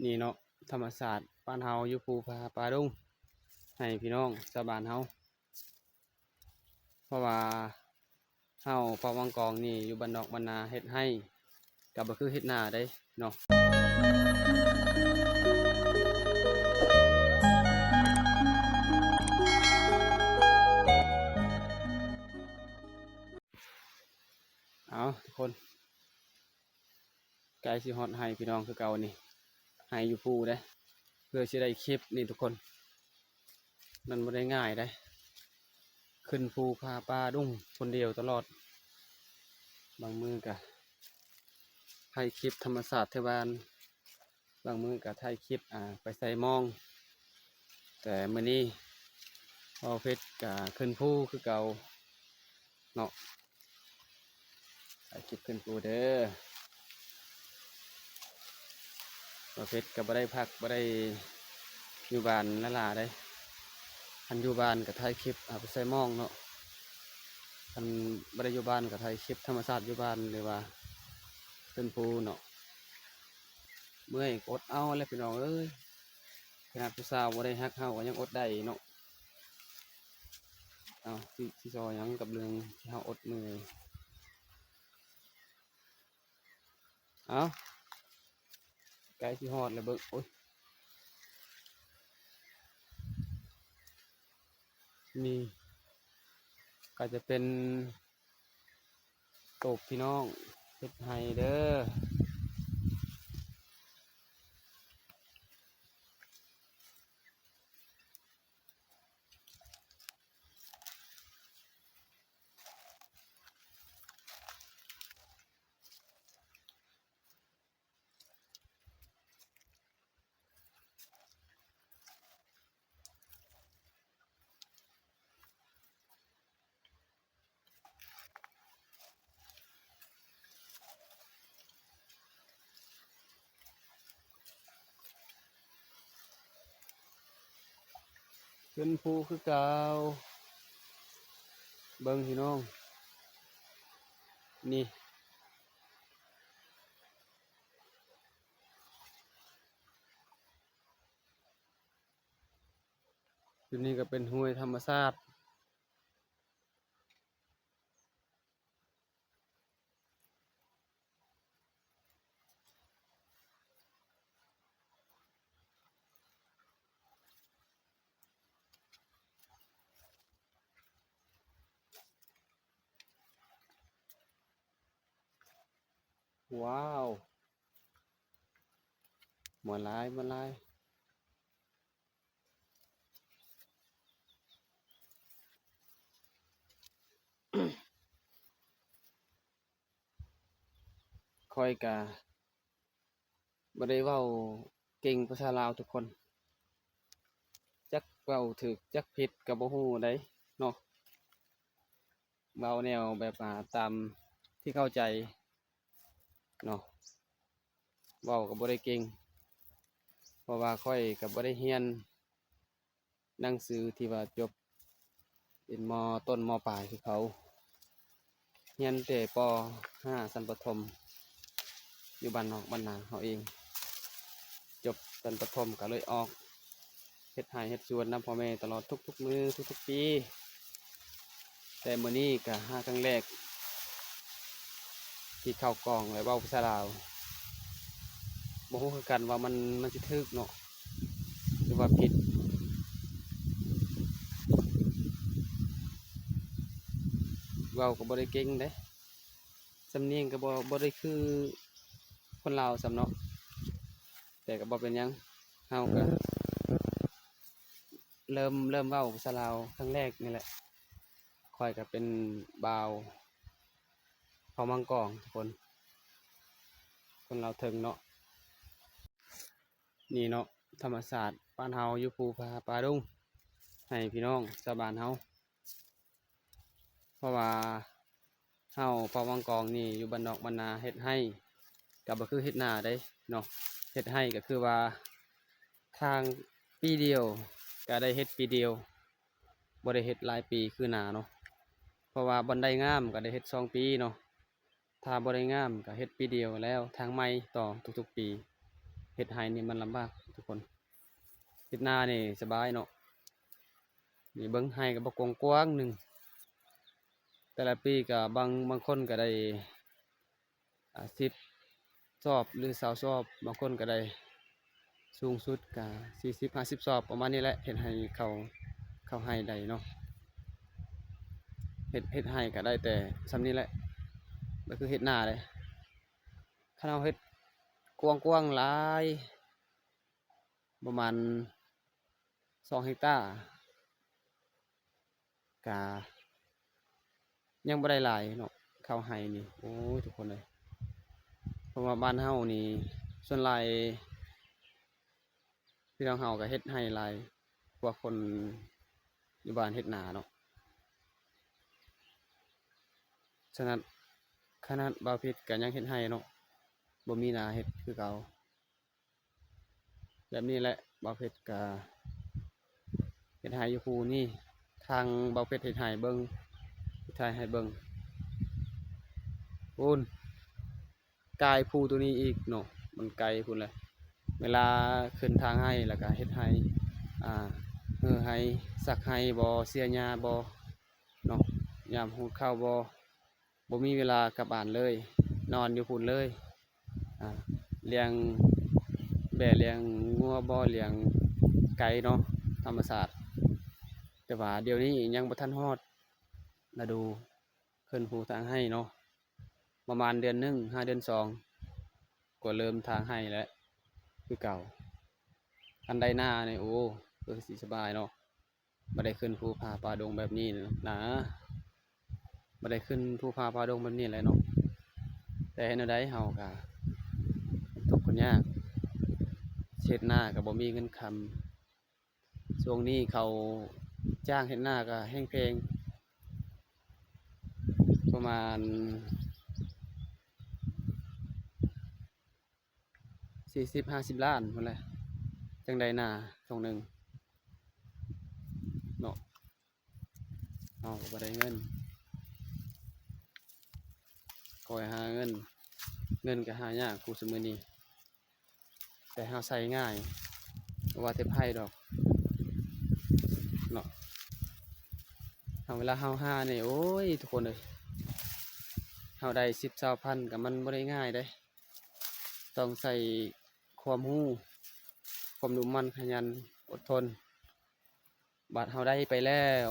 ນີ້ເນາະ ທຳມະຊາດບ້ານເຮົາຢູ່ພູຜາປ່າດົງ ໃຫ້ພີ່ນ້ອງຊາວບ້ານເຮົາ ເພາະວ່າເຮົາເຜົ່າວັງກອງນີ້ຢູ່ບ້ານນອກບ້ານນາເຮັດໄຮ່ ກໍບໍ່ຄືເຮັດນາເດ້ເນາະ. ເອົາ ທຸກຄົນ ໃກ້ຊິຮອດໄຮ່ພີ່ນ້ອງຄືເກົ່ານີ້ ໄຮ່ຢູ່ພູເດ້ ເພື່ອຊິໄດ້ຄລິບນີ້ທຸກຄົນ ມັນບໍ່ໄດ້ງ່າຍເດ້ ຂຶ້ນພູຜາປ່າດົງຄົນດຽວຕະຫຼອດ ບາງມື້ກະຖ່າຍຄລິບທຳມະຊາດແຖວບ້ານ ບາງມື້ກະຖ່າຍຄລິບ ອາ ໄປໃສ່ມອງ ແຕ່ມື້ນີ້ບ່າວເພັດກະຂຶ້ນພູຄືເກົ່າເນາະ. ຖ່າຍຄລິບຂຶ້ນພູເດີ ບ່າວເພັດກໍບໍ່ໄດ້ພັກ ບໍ່ໄດ້ຢູ່ບ້ານຫຼາຍໆເດ້ ຄັນຢູ່ບ້ານກໍຖ່າຍຄລິບເອົາໄປໃສ່ມອງເນາະ ຄັນບໍ່ໄດ້ຢູ່ບ້ານກໍຖ່າຍຄລິບທຳມະຊາດຢູ່ບ້ານ ຫຼືວ່າຂຶ້ນພູເນາະ. ເມື່ອຍກໍອົດເອົາແຫຼະພີ່ນ້ອງເອີຍ ຂະໜາດຜູ້ສາວບໍ່ໄດ້ຮັກເຮົາກໍຍັງອົດໄດ້ເນາະ. ເອົາ ຊິ ຊິເວົ້າຫຍັງກັບເລື່ອງທີ່ເຮົາອົດເມື່ອຍ ເອົາ ໃກ້ຊິຮອດແລ້ວເບິ່ງ ໂອ້ຍ ນີ້ກໍຈະເປັນໂຕບພີ່ນ້ອງເຮັດໄຮ່ເດີ. ຂຶ້ນພູຄືເກົ່າ ເບິ່ງພີ່ນ້ອງ ນີ້ ຈຸດນີ້ກໍເປັນຫ້ວຍທຳມະຊາດ. ວ້າວ ມ່ວນຫຼາຍ ມ່ວນຫຼາຍ. ຂ້ອຍກະບໍ່ໄດ້ເວົ້າເກັ່ງພາສາລາວທຸກຄົນ ຈັກເວົ້າຖືກຈັກຜິດກະບໍ່ຮູ້ໃດເນາະ ເວົ້າແນວແບບ ອາ ຕາມທີ່ເຂົ້າໃຈເນາະ ເວົ້າກະບໍ່ໄດ້ເກັ່ງ ເພາະວ່າຂ້ອຍກະບໍ່ໄດ້ຮຽນ ໜັງສືທີ່ວ່າຈົບເປັນ ມ.ຕົ້ນ ມ.ປາຍ ຄືເຂົາ ຮຽນແຕ່ ປ.ຫ້າ ຊັ້ນປະຖົມ ຢູ່ບ້ານນອກບ້ານນາເຮົາເອງ ຈົບຊັ້ນປະຖົມກໍເລີຍອອກເຮັດໄຮ່ເຮັດສວນນຳພໍ່ແມ່ຕະຫຼອດທຸກໆມື້ ທຸກໆປີ. ແຕ່ມື້ນີ້ກະຫາຄັ້ງແລກທີ່ເຂົ້າກ້ອງ ແລະ ເວົ້າພາສາລາວ ບໍ່ຮູ້ຄືກັນວ່າມັນ ມັນຊິຖືກເນາະ ຫຼືວ່າຜິດ ເວົ້າກໍບໍ່ໄດ້ເກັ່ງເດ້ ສຳນຽງກໍບໍ່ ບໍ່ໄດ້ຄືຄົນລາວຊ້ຳເນາະ ແຕ່ກໍບໍ່ເປັນຫຍັງ ເຮົາກໍ ເລີ່ມ ເລີ່ມເວົ້າພາສາລາວຄັ້ງແລກນີ້ແຫຼະ ຂ້ອຍກໍເປັນບ່າວເຜົ່າມັງກອງທຸກຄົນ ຄົນລາວເທິງເນາະ. ນີ້ເນາະ ທຳມະຊາດບ້ານເຮົາຢູ່ພູຜາປ່າດົງ ໃຫ້ພີ່ນ້ອງຊາວບ້ານເຮົາ ເພາະວ່າເຮົາເຜົ່າວັງກອງນີ້ຢູ່ບ້ານນອກບ້ານນາເຮັດໄຮ່ ກໍບໍ່ຄືເຮັດນາເດ້ເນາະ ເຮັດໄຮ່ກໍຄືວ່າທາງປີດຽວກໍໄດ້ເຮັດປີດຽວ ບໍ່ໄດ້ເຮັດຫຼາຍປີຄືນາເນາະ ເພາະວ່າບ່ອນໃດງາມກໍໄດ້ເຮັດສອງປີເນາະ ຖ້າບໍ່ໄດ້ງາມກໍເຮັດປີດຽວແລ້ວທາງໃໝ່ຕໍ່ທຸກໆປີ ເຮັດໄຮ່ນີ້ມັນລຳບາກທຸກຄົນ. ເຮັດນານີ້ສະບາຍເນາະ. ນີ້ເບິ່ງໄຮ່ກໍບໍ່ກວ້າງໆໜຶ່ງ. ແຕ່ລະປີກໍບາງ ບາງຄົນກໍໄດ້ ອ່າ ສິບສອບ ຫຼື ຊາວສອບ, ບາງຄົນກໍໄດ້ສູງສຸດກໍສີ່ສິບ ຫ້າສິບສອບ ປະມານນີ້ແຫຼະ. ເຮັດໃຫ້ເຂົ້າ ເຂົ້າໄຮ່ໄດ້ເນາະ. ເຮັດ ເຮັດໄຮ່ກໍໄດ້ແຕ່ສ່ຳນີ້ແຫຼະ, ກໍຄືເຮັດນາເດ້. ຄັນເຮົາເຮັດກວ້າງໆຫຼາຍ ປະມານສອງເຮັກຕາ ກະຍັງບໍ່ໄດ້ຫຼາຍເນາະ ເຂົ້າໄຮ່ນີ້. ໂອ້ຍ ທຸກຄົນເອີຍ ເພາະວ່າບ້ານເຮົານີ້ ສ່ວນຫຼາຍພີ່ນ້ອງເຮົາກະເຮັດໄຮ່ຫຼາຍກວ່າຄົນຢູ່ບ້ານເຮັດນາເນາະ. ສະນັ້ນ ຂະໜາດບ່າວເພັດກະຍັງເຮັດໄຮ່ເນາະ, ບໍ່ມີນາເຮັດຄືເກົ່າ. ແບບນີ້ແຫຼະ ບ່າວເພັດກະເຮັດໄຮ່ຢູ່ພູນີ້. ທາງບ່າວເພັດເຮັດໄຮ່ເບິ່ງ ຖ່າຍໃຫ້ເບິ່ງ. ພຸ້ນ ກາຍພູໂຕນີ້ອີກເນາະ, ມັນໄກພຸ້ນແຫຼະ. ເວລາຂຶ້ນທາງໄຮ່ ແລ້ວກະເຮັດໄຮ່ ອ່າ ເຮີ່ໄຮ່ ສັກໄຮ່ບໍ ເສຍຫຍ້າບໍເນາະ, ຍາມຫູດເຂົ້າບໍ ບໍ່ມີເວລາກັບບ້ານເລີຍ, ນອນຢູ່ພຸ້ນເລີຍ. ອ່າ ລ້ຽງແບ້ລ້ຽງງົວບໍ ລ້ຽງໄກ່ເນາະ ທຳມະຊາດ. ແຕ່ວ່າດຽວນີ້ຍັງບໍ່ທັນຮອດລະດູຂຶ້ນພູທາງໄຮ່ເນາະ, ປະມານເດືອນໜຶ່ງຫາເດືອນສອງ ກໍເລີ່ມທາງໄຮ່ແລ້ວຄືເກົ່າ. ຄັນໄດ້ນານີ້ ໂອ້ ຄືຊິສະບາຍເນາະ. ບໍ່ໄດ້ຂຶ້ນພູຜາປ່າດົງແບບນີ້ນະ, ບໍ່ໄດ້ຂຶ້ນພູຜາປ່າດົງແບບນີ້ແຫຼະເນາະ. ແຕ່ເຮັດແນວໃດເຮົາກະທຸກຄົນຍາກ, ເຮັດນາກະບໍ່ມີເງິນຄຳ. ຊ່ວງນີ້ເຂົາຈ້າງເຮັດນາກະແຮງແພງ, ປະມານສີ່ສິບຫ້າສິບລ້ານພຸ້ນແຫຼະ ຈັ່ງໄດ້ນາທົ່ງໜຶ່ງເນາະ. ເຮົາກໍບໍ່ໄດ້ເງິນ, ຄອຍຫາເງິນ, ເງິນກໍຫາຍາກຄູ່ຊຸມື້ນີ້, ແຕ່ເຮົາໃຊ້ງ່າຍ ບໍ່ວ່າແຕ່ໃຜດອກເນາະ. ເຮົາ ເວລາເຮົາຫານີ້ ໂອ້ຍ ທຸກຄົນເອີຍ, ເຮົາໄດ້ສິບຊາວພັນກໍມັນບໍ່ໄດ້ງ່າຍເດ້. ຕ້ອງໃຊ້ຄວາມຮູ້, ຄວາມດຸໝັ່ນຂະຫຍັນ, ອົດທົນ. ບາດເຮົາໄດ້ໄປແລ້ວ,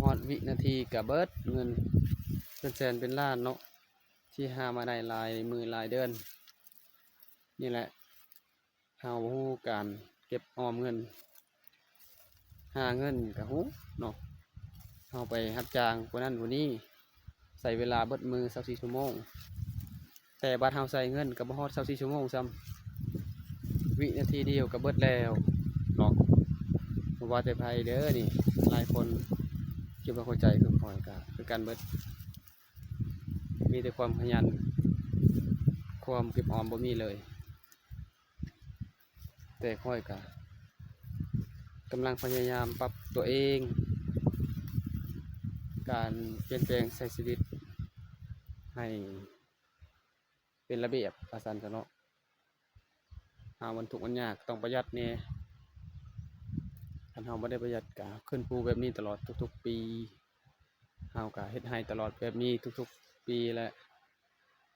ຮອດວິນາທີກະເບິດເງິນເປັນແສນເປັນລ້ານເນາະ, ທີ່ຫາມາໄດ້ຫຼາຍມື້ຫຼາຍເດືອນ. ນີ້ແຫຼະ ເຮົາຮູ້ການເກັບອອມເງິນ, ຫາເງິນກະຮູ້ເນາະ. ເຮົາໄປຮັບຈ້າງຜູ້ນັ້ນຜູ້ນີ້ ໃຊ້ເວລາເບິດມື້ຊາວສີ່ຊົ່ວໂມງ, ແຕ່ບາດເຮົາໃຊ້ເງິນກໍບໍ່ຮອດຊາວສີ່ຊົ່ວໂມງຊ້ຳ, ວິນາທີດຽວກໍເບິດແລ້ວເນາະ. ບໍ່ວ່າແຕ່ໃຜເດີນີ້, ຫຼາຍຄົນຄິດວ່າຫົວໃຈຄືຂ້ອຍກໍຄືກັນເບິດ, ມີແຕ່ຄວາມຂະຫຍັນ, ຄວາມເກັບອອມບໍ່ມີເລີຍ. ແຕ່ຂ້ອຍກະກຳລັງພະຍາຍາມປັບຕົວເອງ, ການປ່ຽນແປງໃຊ້ຊີວິດໃຫ້ເປັນລະບຽບວ່າຊັ້ນຊະເນາະ. ຫາວັນທຸກວັນຍາກຕ້ອງປະຢັດແດ່, ຄັນເຮົາບໍ່ໄດ້ປະຢັດກະຂຶ້ນພູແບບນີ້ຕະຫຼອດທຸກໆປີ. ເຮົາກະເຮັດໄຮ່ຕະຫຼອດແບບນີ້ທຸກໆປີແຫຼະ,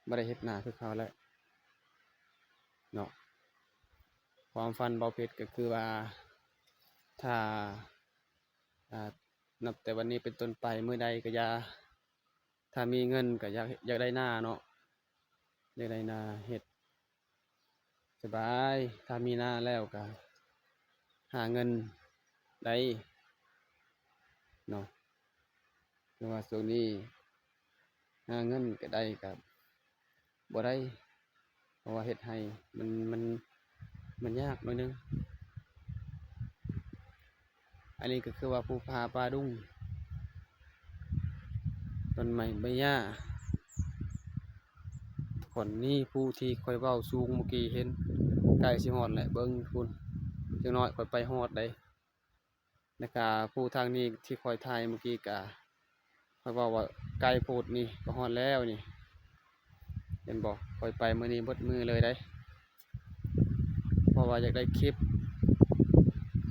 ບໍ່ໄດ້ເຮັດນາຄືເກົ່າແລ້ວເນາະ. ຄວາມຝັນບ່າວເພັດກໍຄືວ່າ ຖ້າ ອ່າ ນັບແຕ່ວັນນີ້ເປັນຕົ້ນໄປ ມື້ໃດກໍຢ່າ, ຖ້າມີເງິນກໍຢາກ ຢາກໄດ້ນາເນາະ, ຢາກໄດ້ນາເຮັດ ສະບາຍ, ຖ້າມີນາແລ້ວກະຫາເງິນໄດ້ເນາະ. ແຕ່ວ່າຊ່ວງນີ້ຫາເງິນກະໄດ້ກະບໍ່ໄດ້, ເພາະວ່າເຮັດໄຮ່ມັນ ມັນ ມັນຍາກໜ້ອຍໜຶ່ງ. ອັນນີ້ກໍຄືວ່າພູຜາປ່າດົງ, ຕົ້ນໄມ້ໃບຫຍ້າ. ບ່ອນນີ້ ພູທີ່ຂ້ອຍເວົ້າສູງເມື່ອກີ້ເຫັນ, ໃກ້ຊິຮອດແລ້ວ, ເບິ່ງພຸ້ນ, ຈັກໜ້ອຍຂ້ອຍໄປຮອດໃດ. ແລ້ວກະພູທາງນີ້ທີ່ຂ້ອຍຖ່າຍເມື່ອກີ້ກະ ຂ້ອຍເວົ້າວ່າໃກ້ໂພດ, ນີ້ກໍຮອດແລ້ວນີ້. ເຫັນບໍ່? ຂ້ອຍໄປມື້ນີ້ເບິດມື້ເລີຍໃດ໋. ະວ່າຢາກໄດ້ຄລິບ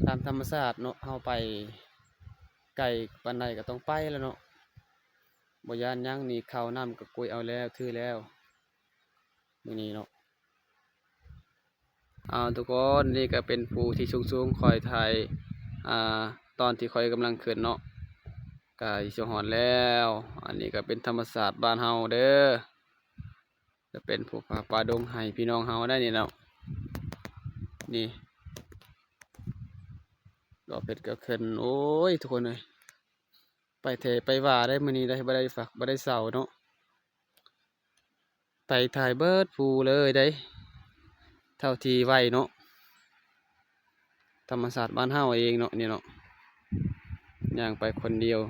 ຕາມທຳມະຊາດເນາະ, ເຮົາໄປໄກປານໃດກໍຕ້ອງໄປແລ້ວເນາະ, ບໍ່ຢ້ານຫຍັງ. ນີ້ເຂົ້ານ້ຳກໍກຸຍເອົາແລ້ວ ຖືແລ້ວມື້ນີ້ເນາະ. ເອົາ ທຸກຄົນ, ນີ້ກໍເປັນພູທີ່ສູງໆ ຂ້ອຍຖ່າຍ ອ່າ ຕອນທີ່ຂ້ອຍກຳລັງຂຶ້ນເນາະ, ໃກ້ຊິຮອດແລ້ວ. ອັນນີ້ກໍເປັນທຳມະຊາດບ້ານເຮົາເດີ, ຈະເປັນພູຜາປ່າດົງໃຫ້ພີ່ນ້ອງເຮົາໄດ້ນີ້ເນາະ. ນີ້ ດອກເຫັດກໍຂຶ້ນ. ໂອ້ຍ ທຸກຄົນເອີຍ, ໄປແທ້ໄປວ່າໄດ໋ມື້ນີ້ໄດ໋, ບໍ່ໄດ້ພັກ ບໍ່ໄດ້ເຊົາເນາະ. ໄປຖ່າຍເບິດພູເລີຍເດ້ ເທົ່າທີ່ໄຫວເນາະ. ທຳມະຊາດບ້ານເຮົາເອງເນາະ ນີ້ເນາະ, ຍ່າງໄປຄົນດຽວ.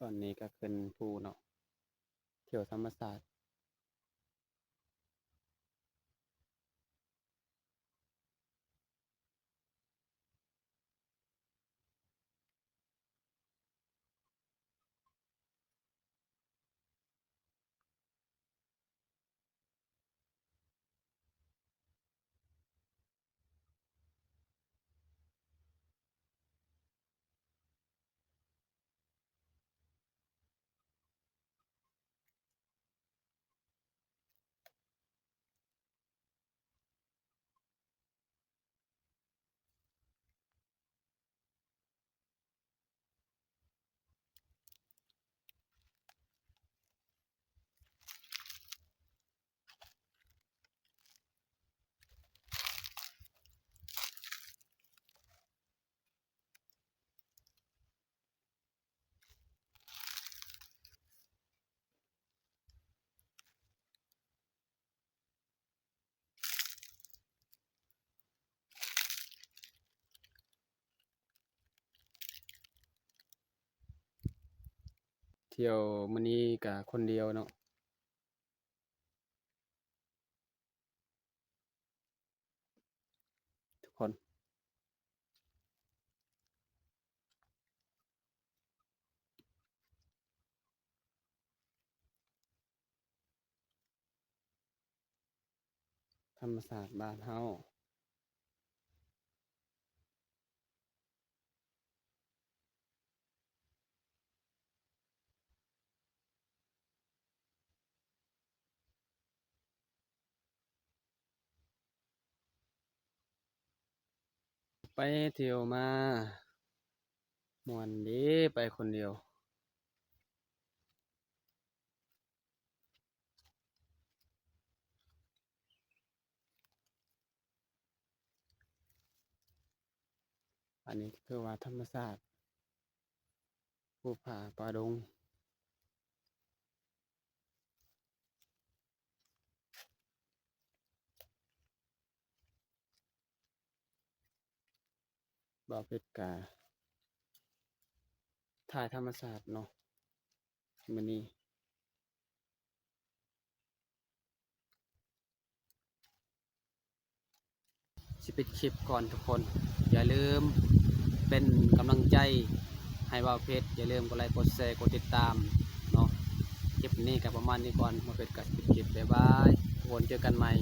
ຕອນນີ້ກໍຂຶ້ນພູເນາະ, ທ່ຽວທຳມະຊາດ. ທ່ຽວມື້ນີ້ກະຄົນດຽວເນາະ ທຸກຄົນ. ທຳມະຊາດບ້ານເຮົາ. ໄປທ່ຽວມາ ມ່ວນເດ້ ໄປຄົນດຽວ. ອັນນີ້ຄືວ່າທຳມະຊາດ ພູຜາປ່າດົງ. ບ່າວເພັດກະຖ່າຍທຳມະຊາດເນາະ ມື້ນີ້. ຊິປິດຄລິບກ່ອນທຸກຄົນ, ຢ່າລືມເປັນກຳລັງໃຈໃຫ້ບ່າວເພັດ, ຢ່າລືມກົດໄລ ກົດແຊ ກົດຕິດຕາມເນາະ. ຄລິບນີ້ກໍປະມານນີ້ກ່ອນ, ບ່າວເພັດກໍຊິປິດຄລິບ. ບາຍບາຍ ທຸກຄົນ, ເຈີກັນໃໝ່.